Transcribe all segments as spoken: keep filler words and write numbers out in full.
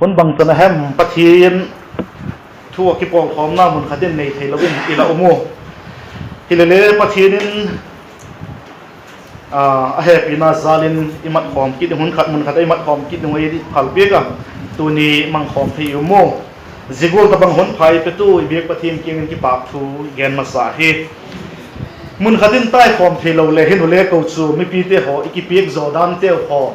Hun bangchan a hem Pathian thu a kipawlkhawmna mun khat in nei theilo in i la um u. Hilele Pathian in a hepina jâl in i mat khawm kit, hun khat mun khat a i mat khawm kit ding uh ei phalpiak a, tuni mangkhawm thei i um u. Zia gual tabang hun pha ei petu i biak Pathian kiang in kipâk thu i gen masa hi. Mun khat in taikhawm theilo le hin u le ko chu mipite haw i kipiak zaw danteu haw,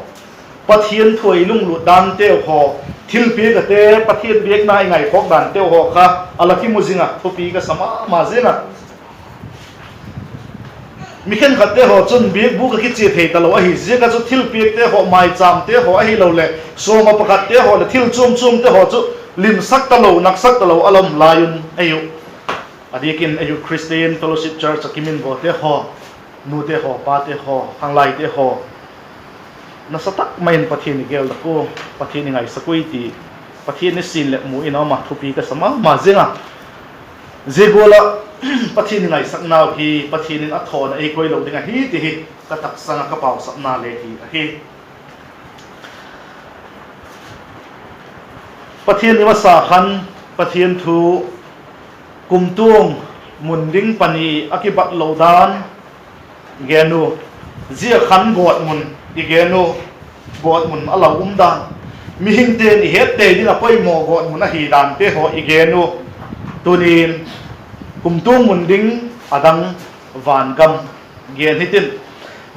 Pathian thu a i lunglut danteu haw, thilpiak ate, Pathian biakna i ngaikhawk danteu haw kha a la kimu zing a, thupi ka sa ma ma zing a. Mi khenkhatte haw chun biakbûk ah kichia thei talo ahi ziak a chu thilpiakte haw, mâichâmte haw ahiloleh sawm ah pakhatte haw leh thil chuam chuamte haw chu limsak talo, naksak talo a la um lai un ei u. A diak in ei u Christian Fellowship Church ah kiminvawte haw, nute haw, pate haw, khanglaite haw, nasa tak mai in Pathian i geldok ua, Pathian i ngaisak ui ti Pathian nisin leh mu in a um a, thupi ka sa ma ma zing a. Zia gual ah Pathian i ngaisaknau hi Pathian in a thawn a ei koilo ding ahi ti hi ka taksang ah ka pausapna le hi ahi. Pathian i masa khan Pathian thu kumtuang mun ding pani a kibat lo dan gen u, zia khan gawtmun i gen u, gawtmun a la um dan, mihingte'n i het tei ding a poimaw gawtmun ahi dante haw i gen u. Tunin kumtuang mun ding a dang vangam gen hitin.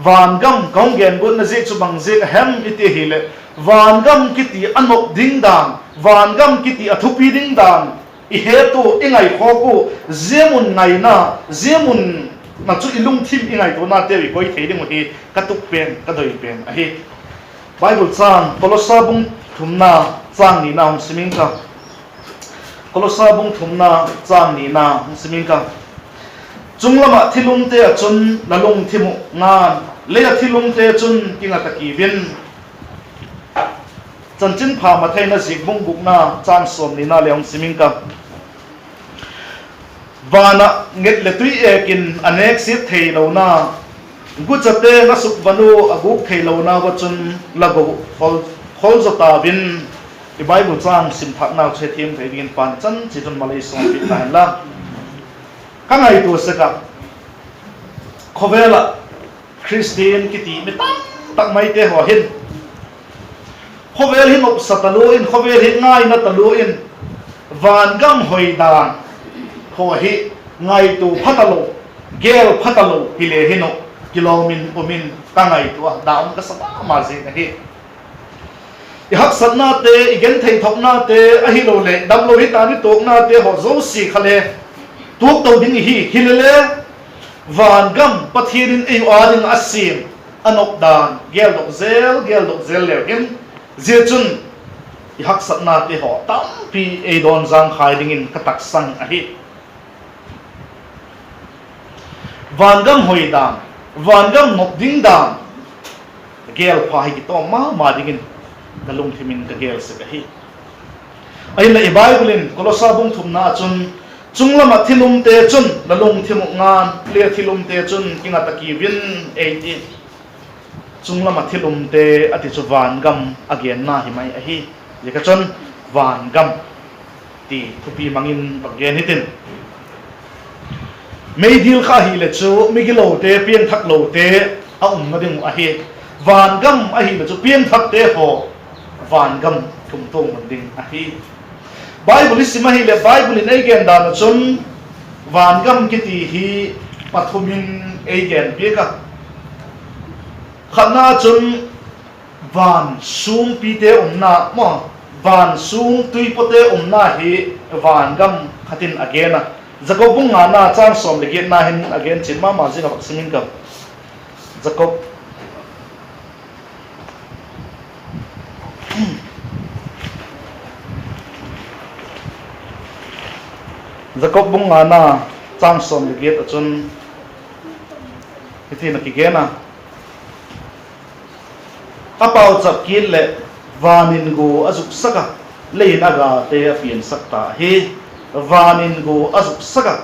Vangam ka hung gen guatna ziak chu bang ziak a hem i ti hileh, vangam kiti a nop ding dan, vangam kiti a thupi ding dan i het u, i ngaikhawk u, zia mun ngaina, zia mun na chu i lungthim i ngaituanateu i koi thei ding uh hi ka tup pen, ka doi pen ahi. Bible châng Kolosa bung thumna châng nina hung sim ing ka. Kolosa bung thumna châng nina hung sim ing ka. Chung lam ah thil umte ah chun la lungthim uh ngan, lei ah thil umte chun kinga ta kiu in. Chanchinpha Mathai in a ziak bung gukna châng sawmnina le hung sim ing ka. Van ah nget leh tui êk in a nêksiat theilona, guchate'n a sukvan u a gûk theilona ah chun la go khol, khol zaw tau in. I Bible châng sim thâknau chu hethiam thei dingin Pa'n i chan chiat un mal ei sawmpiak ta hen la. Ka ngaitua sek ah, khawvel ah Khristian kiti mi tam tak maite haw hin khawvel hi nopsa talua in, khawvel hi ngaina talua in, vangam hoi dan haw hi ngaitua pha talo, gel pha talo hile hin uh, kilawm in um in ka ngaitua a, da um ka sa ma ma zing ahi. I haksatnate, i genthei thoknate, ahiloleh damlo hita ni tuaknate haw zosia kha le tuak to ding i hi, hilele vangam Pathian in ei u â ding ah a siam, a nop dan geldok zel, geldok zel leu hin, zia chun i haksatnate haw tampi ei dawn zang khai dingin ka taksang ahi. Vangam hoi dan, vangam nop ding dan gel pha hi kitawm ma ma dingin ka lungthim in ka gel sek ahi. Ahinla i Bible in Kolosa bung thumna ah chun, chung lam ah thil umte chun la lungthim uh ngan, lei ah thil umte chun kinga ta kiu in, ei ti. Chung lam ah thil umte a ti chu vangam a genna hi mai ahi. Zia kha chun vangam ti thupi mang in bang gen hitin. Meidil kha ahileh chu migilote, piangthaklote a umna ding uh ahi. Vangam ahileh chu piangthakte haw vangam kumtuang mun ding ahi. Bible i sim ahileh Bible in ei gen dan ah chun vangam kiti hi pathum in ei gen piak a. Khatna chun van sûmpite umna maw, van sûm tuipawte umna hi vangam khat in a gen a. Jakob bung ngana châng sawm leh giatna hin a gen chian ma ma zing a, vak sim ing ka. Jakob Jakob bung ngana châng sawm leh giat ah chun hitin a kigen a: A pauchap kit leh van in gua a zuksak a, lei in a gate a piansak ta hi. Van in gua a zuksak a,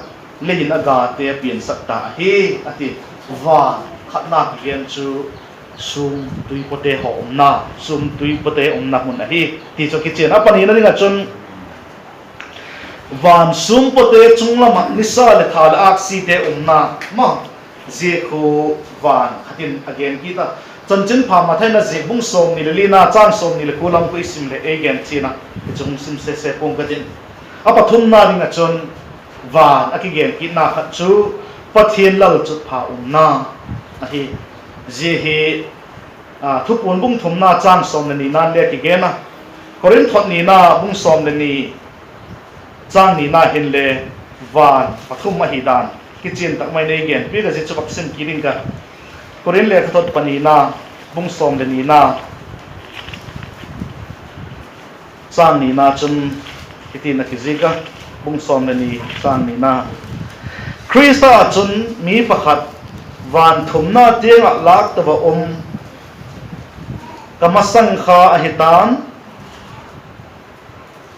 lei in a gate a piansak ta hi, a ti. Van khatna kigen chu sûm tui pawte haw umna, sûm tui pawte umna mun ahi, ti chu a kichian. A panina ding ah chun, van sûm pawte chung lam ah nisa leh tha leh âksite umna maw, zia khu van khat in a gen kit a. Chanchinpha Mathai in a ziak bung sawmni leh lina châng sawmni leh kua lam khu i sim leh ei gen chian a, i chung sim sese pua'ng ka tin. A pathumna ding ah chun, van a kigen kitna khat chu Pathian lalchutpha umna ahi. Zia hi, a, Thupuan bung thumna châng sawm leh nina le kigen a, Korinth thot nina bung sawm leh ni châng nina hinle van pathum ahi dan kichian tak mai nei gen piak a, zia chu vak sim kit ding ka. Korinth lekhathot panina bung sawm leh nina châng nina chun hitin a kizik a, bung sawm leh ni châng nina, Khrista ah chun mi pakhat van thumna tiang ah lâk to a um, ka masang kha ahi ta'n,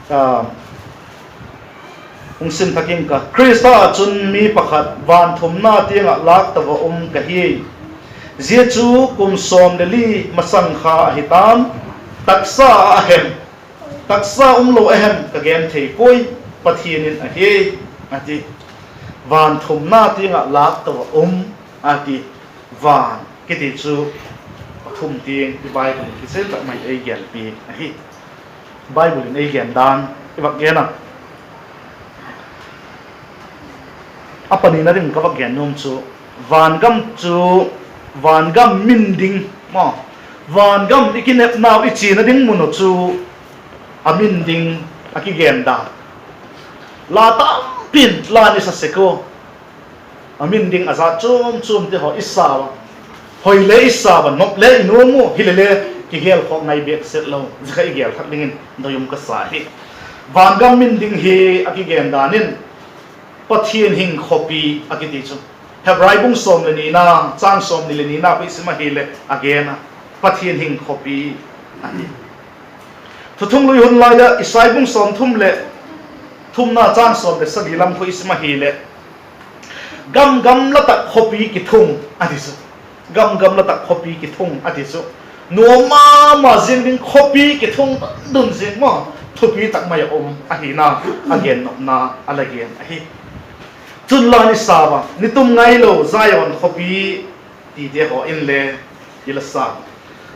a, hung sim thak ing ka, Khrista ah chun mi pakhat van thumna tiang ah lâk to a um ka hi. Zia chu kum sawm leh li masang kha ahi ta'n, taksa a hem, taksa umlo a hem ka gen thei puai, Pathian in ahi, a ti. Van thumna tiang ah lâk to a um, a ti. Van kiti chu pathum tiang i Bible in kichian tak mai ei genpiak ahi. Bible in ei gen dan i vak gen a, a panina ding ka vak gen nuam chu, vangam chu, vangam min ding maw, vangam i kinepnau i chiana ding mun uh chu a min ding a kigen dan. La tampi'n la i sa sek ua, a min ding a zat chuam chuamte haw i sa a, hoi le i sa a, nop le i nuam ua, hile le kigel khawk ngai bêk set lo, zia kha i gel thak dingin doi um ka sa hi. Vangam min ding hi a kigen dan in Pathian hing khawpi a kiti chu, Hebrai bung sawm leh nina, châng sawmni leh nina khu i sim ahileh a gen a, Pathian hing khawpi a ti. Thuthunglui hun lai ah Isai bung sawmthum leh thumna châng sawm leh sagi lam khu i sim ahileh, gam gamla tak khawpi kithung a ti chu. Gam gamla tak khawpi kithung a ti chu, nuam ma ma ziang ding khawpi kithung dun dun ziang maw, thupi tak mai a um ahina, a gennopna a la gen ahi. Chun la i sa a, ni tum ngailo Zion khawpi tite haw inle i la sa,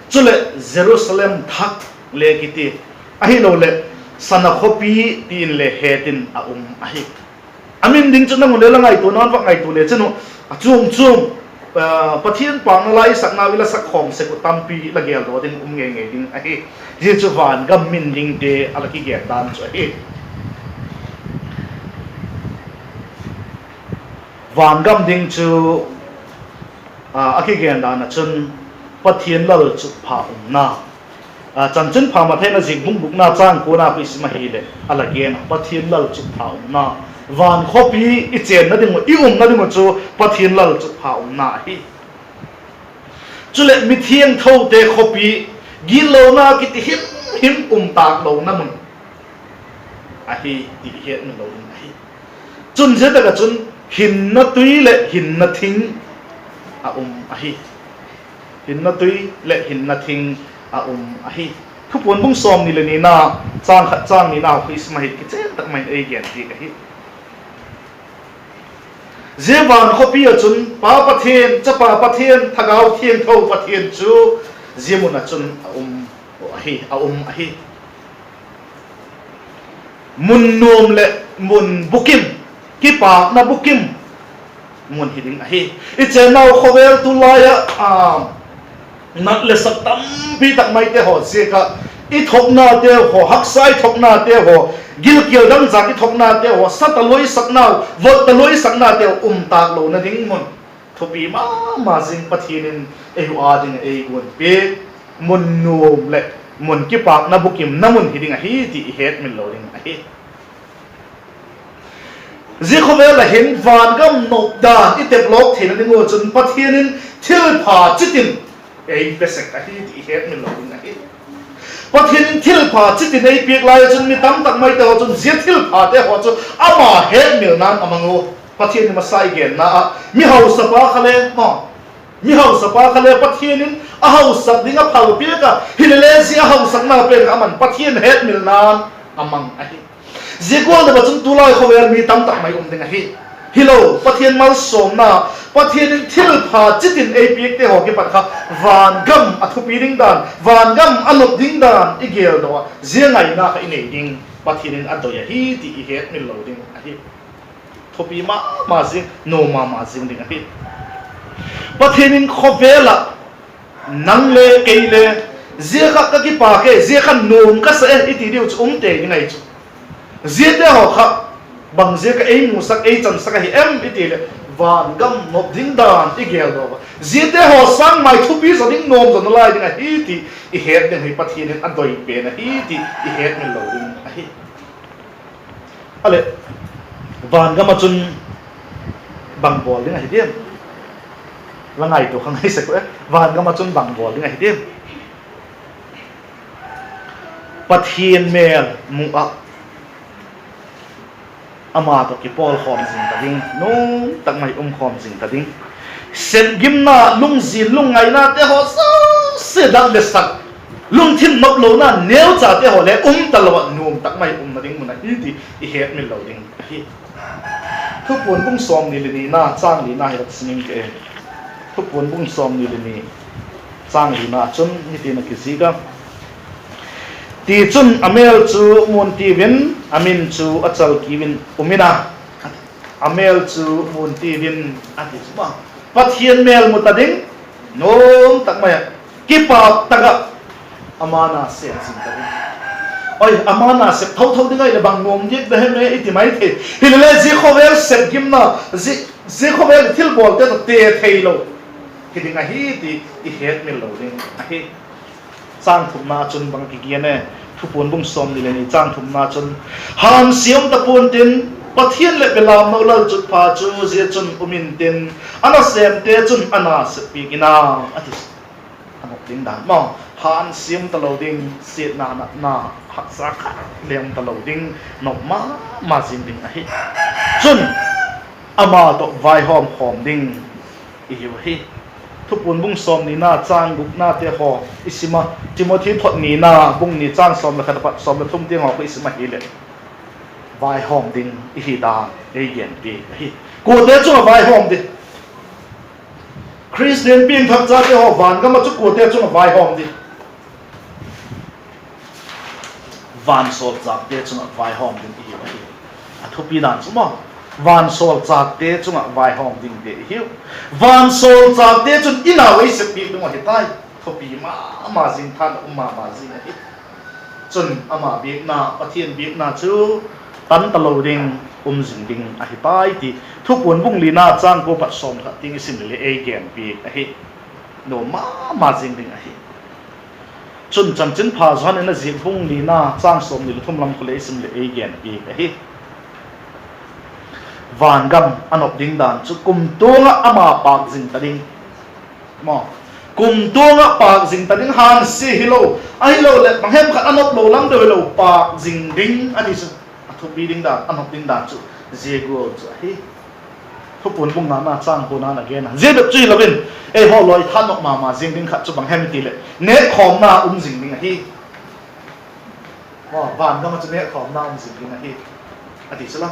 chuleh Jerusalem thak le kiti, ahiloleh sana khawpi ti inle het in a um ahi. A min ding chu nang u le la ngaituana'n vak ngaitua le chun uh, a chuam chuam, Pathian pâkna la i saknau i la sak khawm sek uh tampi la geldaw ding um ngei ngei ding ahi. Zia chu vangam min dingte a la kigen dan chu ahi. Vangam ding chu, a, a kigen dan ah chun Pathian lalchutpha umna. A, Chanchinpha Mathai in a ziak bung gukna châng kuana khu i sim ahileh a la gen a, Pathian lalchutpha umna. Van khawpi i chênna ding uh, i umna ding uh chu Pathian lalchutpha umna ahi. Chuleh mithiangthote khawpi, gitlona kiti him him um tâk lona mun ahi ti i hetmil lo ding ahi. Chun zia tak ah chun hinna tui leh hinna thing a um ahi. Hinna tui leh hinna thing a um ahi. Thupuan bung sawmni leh nina, châng khat châng nina khu i sim ahi, kichian tak mai in ei gen piak ahi. Zia van khawpi ah chun Pa Pathian, Chapa Pathian, Thagau Thiangtho Pathian chu zia mun ah chun a um ahi, a um ahi. Mun nuam leh mun bukim, kipâkna bukim mun hi ding ahi. I chênnau khawvel tu lai ah, a, nat le sak tampi tak maite haw ziak ah, i thoknate haw, haksa i thoknate haw, gilkial dangzâk i thoknate haw, sa talua i saknau, vot talua i saknate haw um tâk lona ding mun thupi ma ma zing Pathian in ei hu â ding ah ei guan piak, mun nuam leh mun kipâkna bukimna mun hi ding ahi ti i hetmil lo ding ahi. Zia khawvel ah hin vangam nop dan i teplawk theina ding ua chun Pathian in thilpha chitin ei pe sek ahi ti i hetmil lo ding ahi. Pathian in thilpha chitin ei piak lai ah chun mi tam tak maite haw chun zia thilphate haw chu ama hetmilna'n a mang ua. Pathian in masa i genna ah mi hausapa kha le maw, Mi hausapa kha le Pathian in a hausak ding a phal piak a, hilele zia a hausakna pen kha aman Pathian hetmilna'n a mang ahi. Zia gual deu ah chun tulai khawvel mi tamtak mai um ding ahi. Hilo, Pathian malsawmna, Pathian in thilpha chitin ei piakte haw kipat kha, van gam a thupi ding dan, van gam a nop ding dan i geldaw a, zia ngaina kha i nei ding Pathian in a doi ahi ti i hetmil lo ding ahi. Thupi ma ma zing, nuam ma ma zing ding ahi. Pathian in khawvel ah nang le kei le, zia kha ka kipâk e, zia kha nuam ka sa e i ti diu chu um tei ding ahi chu. Ziate haw kha bang ziak ah ei musak, ei chansak ahi em i ti leh, van gam nop ding dan i geldaw a, ziate haw sâng mai thupi zaw ding, nuam zaw nalai ding ahi ti i het ding hi Pathian in a doi pen ahi ti i hetmil lo ding ahi. A leh, van gam ah chun bang bawl ding ahi diam? La ngaitua kha ngai sek u e, van gam ah chun bang bawl ding ahi diam? Pathian mêl mu ah, ama tawh kipawl khawm zing ta ding, nuam tak mai um khawm zing ta ding. Sepgimna, lungzin lungngainate haw zosia dat le sak, lungthim noplona neuchate haw le um talo ah nuam tak mai umna ding mun ahi ti i hetmil lo ding ahi. Thupuan bung sawmni leh nina châng lina hi vak sim ing ka e. Thupuan bung sawmni leh ni châng lina chun hitin a kizik a: Tichun, a mêl chu mu'n tiu in, a min chu a chalkiu in um in a, a mêl chu mu'n tiu in, a ti chu ma. Pathian mêl mu ta ding, nuam tak mai ah, kipâk tak ah, ama na sep zing ta ding. Oi, ama na sep tho tho ding ahileh bang nuam diak da hem e i ti mai thei. Hilele zia khawvel sepgimna, zia, zia khawvel thilbawlte tawh te theilo hi ding ahi ti i hetmil lo ding ahi. Châng thumna chun bang kigen e? Thupuan bung sawmni leh ni châng thumna chun, hânsia um ta pua'n tin, Pathian leh Belamno lalchutpha chu zia chun um intin, a nasêmte chun a na sep piak in a, a ti. A nop ding dan maw, hânsia um talo ding, siatna, natna, haksa khat le um talo ding, nop ma ma zing ding ahi. Chun, ama tawh vaihawm khawm ding i hiu ahi. Thupuan bung sawmnina châng guknate haw i sim a, Timothi thot nina bung ni châng sawm leh khat apat sawm leh thum tiang haw kha i sim ahileh, vaihawm ding i hi dan ei gen piak ahi. Kuate chung ah vaihawm di? Khristian piangthak chate haw, van gam ah chu kuate chung ah vaihawm di? Vansawlchâkte chung ah vaihawm ding i hiu ahi. A thupi dan chu maw, vansawlchâkte chung ah vaihawm dingte i hiu. Vansawlchâkte chun i nau ei sep piak ding uh ahi tai. Thupi ma ma zing, tha um ma ma zing ahi. Chun ama biakna, Pathian biakna chu tan talo ding, um zing ding ahi tai ti Thupuan bung lina châng kua pat sawm khat tiang i sim leh le ei gen piak ahi. Nuam ma ma zing ding ahi. Chun Chanchinpha Johan in a ziak bung lina châng sawmni leh thum lam khu le i sim leh ei gen piak ahi. Van gam a nop ding dan chu kumtuang ah ama pâk zing ta ding. Kumtuang ah pâk zing ta ding, hânsia hilo, ahiloleh bang hem khat a nop lo lam deu hilo, pâk zing ding a ti chu. A thupi ding dan, a nop ding dan chu zia gual chu ahi. Thupuan bung ngana châng kuana a gen a, zia bep chu hilo in, eihaw lawi tha nop ma ma zing ding khat chu bang hem i ti leh, nêkkhawmna um zing ding ahi. Van gam ah chu nêkkhawmna um zing ding ahi, a ti chu la.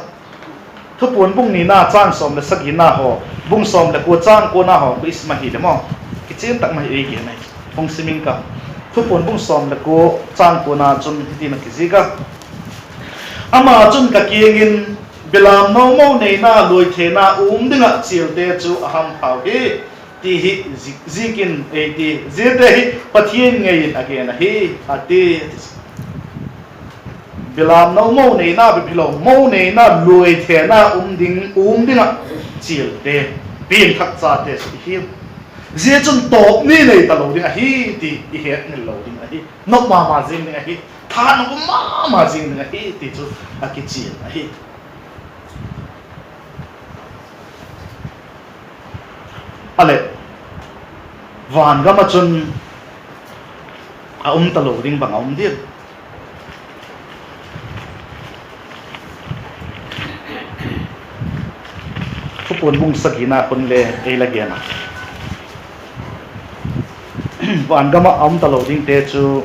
Thupuan bung nina châng sawm leh sagina haw, bung sawm leh kua châng kuana haw khu i sim ahileh maw, kichian tak mai ei gen ahi. Hung sim ing ka. Thupuan bung sawm leh kua châng kuana chun hitin a kizik a: Ama chun ka kiang in, Belamno mo neina luaithena um ding ah chialte chu a hamphau hi, ti hi zik zik in ei ti. Ziate hi Pathian ngei in a gen ahi, a ti. Belamno mo neina bep hilo, mo neina luaithena um ding, um ding ah chialte, piangthak chate chu i hiu. Zia chun tawp ni nei talo ding ahi ti i hetmil lo ding ahi. Nop ma ma zing ding ahi. Tha nop um ma ma zing ding ahi ti chu a kichian ahi. A leh, van gam ah chun a um talo ding bang a um diam? Thupuan bung sagina khun le ei la gen a, Van gam ah a um talo dingte chu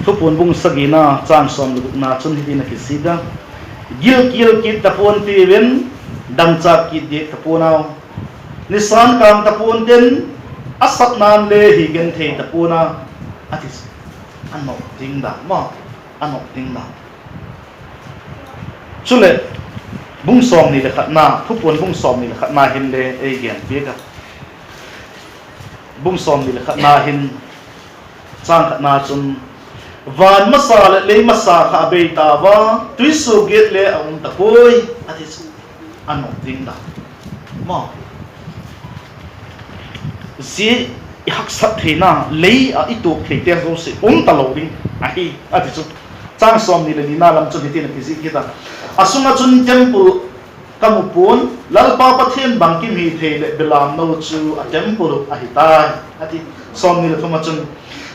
Thupuan bung sagina châng sawm leh gukna chun hitin a kizik a: Gilkial kit ta pua'n tiu in, dangchâk kit diak ta pua'n au; nisa'n kâng ta pua'n tin, a satna'n le hi genthei ta pua'n a, a ti chu. A nop ding dan maw, a nop ding dan. Chuleh, bung sawmni leh khatna, Thupuan bung sawmni leh khatna hin le ei gen piak a, bung sawmni leh khatna hin, châng khatna chun, Van masa leh lei masa kha a bei tau a, tuisuagiat le a um ta puai, a ti chu. A nop ding dan maw. Zia i haksat theina, lei ah i tuak theite zosia um talo ding ahi, a ti chu. Châng sawmni leh nina lam chun hitin a kizik kit a: A sung ah chun temple ka mu pua'n, Lalpa Pathian bangkim hi thei leh belamno chu a temple uh ahi tai, a ti. Sawmni leh thum ah chun,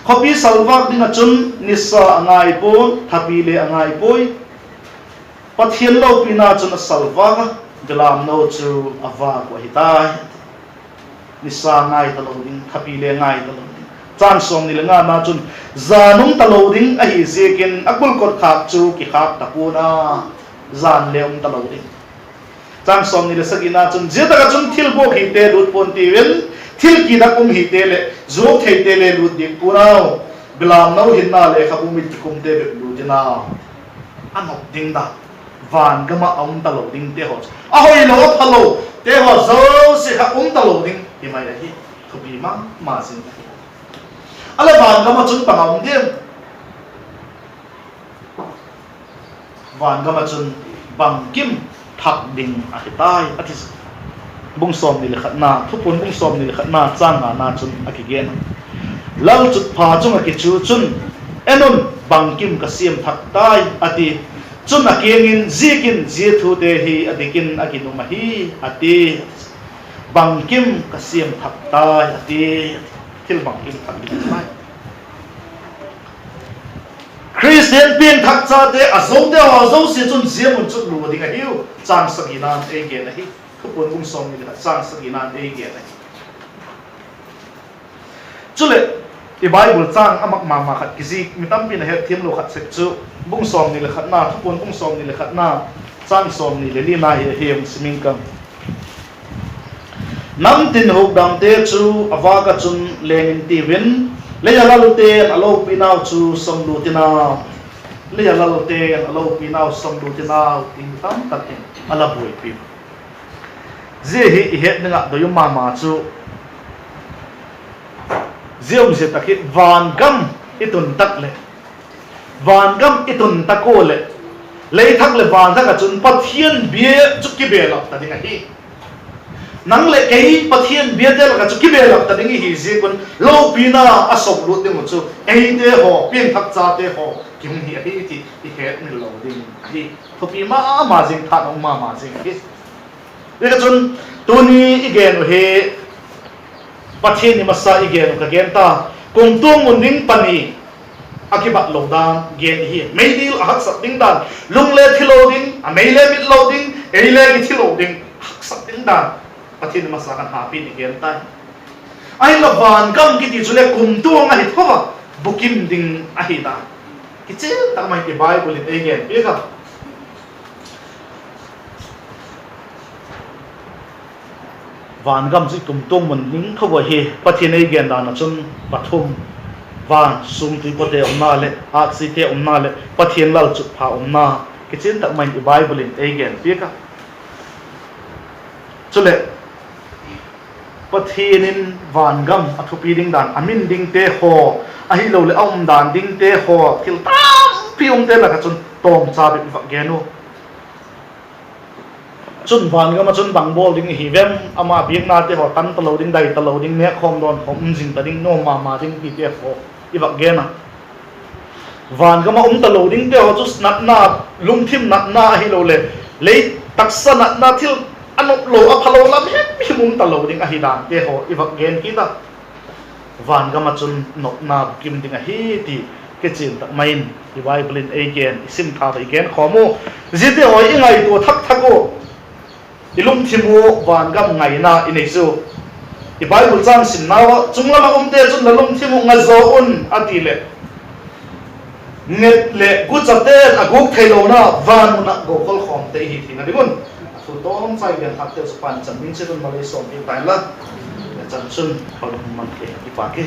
Khawpi salvâk ding ah chun nisa a ngai pua'n, thapi le a ngai puai; Pathian lopina chun a salvâk a, belamno chu a vâk uh ahi tai. Nisa ngai talo ding, thapi le ngai talo ding. Châng sawmni leh ngana chun, jan um talo ding ahi ziakin a kulkot khâk chu kikhâk ta pua'n a, jan le um talo ding. Châng sawmni leh sagina chun, Zia tak ah chun thil buak hite lût pua'n tiu in, thil kidak um hite leh zuak theite le lût diak pua'n au; belamno hinna lekhabu mit kikhumte bep lût in au. A nop ding dan, van gam ah a um talo dingte haw chu, a hoilo a phalote haw zosia kha um talo ding hi mai ahi. Thupi ma ma zing ahi. A leh van gam ah chun bang a um diam? Van gam ah chun bangkim thak ding ahi tai, a ti. Bung sawmni leh khatna, Thupuan bung sawmni leh khatna châng ngana chun a kigen a: Lalchutpha chung ah kichu chun, En un, bangkim ka siam thak tai, a ti. Chun a kiang in, Ziakin zia thute hi a dik in a ginum ahi, a ti. Bangkim ka siam thak tai, a ti. Thil bangkim thak ding ahi. Khristian piangthak chate a zote haw zosia chun zia mun chu lua ding ahiu, châng sagina'n ei gen ahi. Thupuan bung sawmni leh khat châng sagina'n ei gen ahi. Chuleh, i Bible châng a mak ma ma khat kizik, mi tampi'n a hetthiamlo khat sek chu, bung sawmni leh khatna, Thupuan bung sawmni leh khatna, châng sawmni leh lina hi ahi, sim ing ka. Namtin hukdamte chu a vâk ah chun leng in tiu in, lei a lalte'n a lopinau chu sawmlût in au, lei a lalte'n a lopinau sawmlût in au, ti tamtak in a la buaipi. Zia hi i het ding ah doi um ma ma chu, zia umzia tak hi van gam i tun tak leh, van gam i tun tak ua leh, lei thak leh van thak ah chun Pathian bia chu kibelap ta ding ahi. Nang leh kei Pathian biate lak ah chu kibelap ta ding i hi ziak un lopina a sawmlût ding uh chu eite haw, piangthak chate haw ki hung hi ahi ti i hetmil lo ding ahi. Thupi ma ma zing, tha um ma ma zing ahi. Ziaziakchun, tuni i gen uh hi Pathian ni masa i gen uh ka gen ta, kumtuang mun ding pani a kibat lo dan gen i hi. Meidil a haksat ding dan, lung le thilo ding, a mei le mitlo ding, ei le kithilo ding, haksat ding dan, Pathian ni masa kan hapi ni gen tai. Ahinla van gam kiti chule kumtuang ahi tho a, bukim ding ahi dan kichian tak mai i Bible in ei gen piak a. Van gam chu kumtuang mun ding tho ahi, Pathian ei gen dan ah chun pathum, van sûmtui pate umna leh, âksite umna leh Pathian lalchutpha umna, kichian tak mai in i Bible in ei gen piak a. Chuleh, Pathian in van gam a thupi ding dan, a min dingte haw, ahiloleh a umdan dingte haw, thil tampi umte lak ah chun tawmcha bep i vak gen u. Chun van gam ah chun bang bawl ding i hi vem, ama biaknate haw tan talo ding, dai talo ding, nêkkhawm dawnkhawm um zing ta ding, nuam ma ma ding tite haw i vak gen a. Van gam ah um talo dingte haw chu natna, lungthim natna ahiloleh lei taksa natna, thil a nop lo, a phalo lam himhim um talo ding ahi dante haw i vak gen kit a. Van gam ah chun nopna bukim ding ahi ti kichian tak mai in i Bible in ei gen, i sim tha a, i gen khawm u. Ziate haw i ngaitua thak thak u. I lungthim u van gam ngaina i nei chu Bible châng simnau ah, chung lam ah umte chun la lungthim uh nga zaw un, a ti leh, nget leh guchate'n a gûk theilona van mun ah gokhol khawmte i hi theina ding un, a thu tawmchai gen thâkte chu pan chan ding chiat un malei sawmpiak ta inla, chan chun pan man ke i pâk e.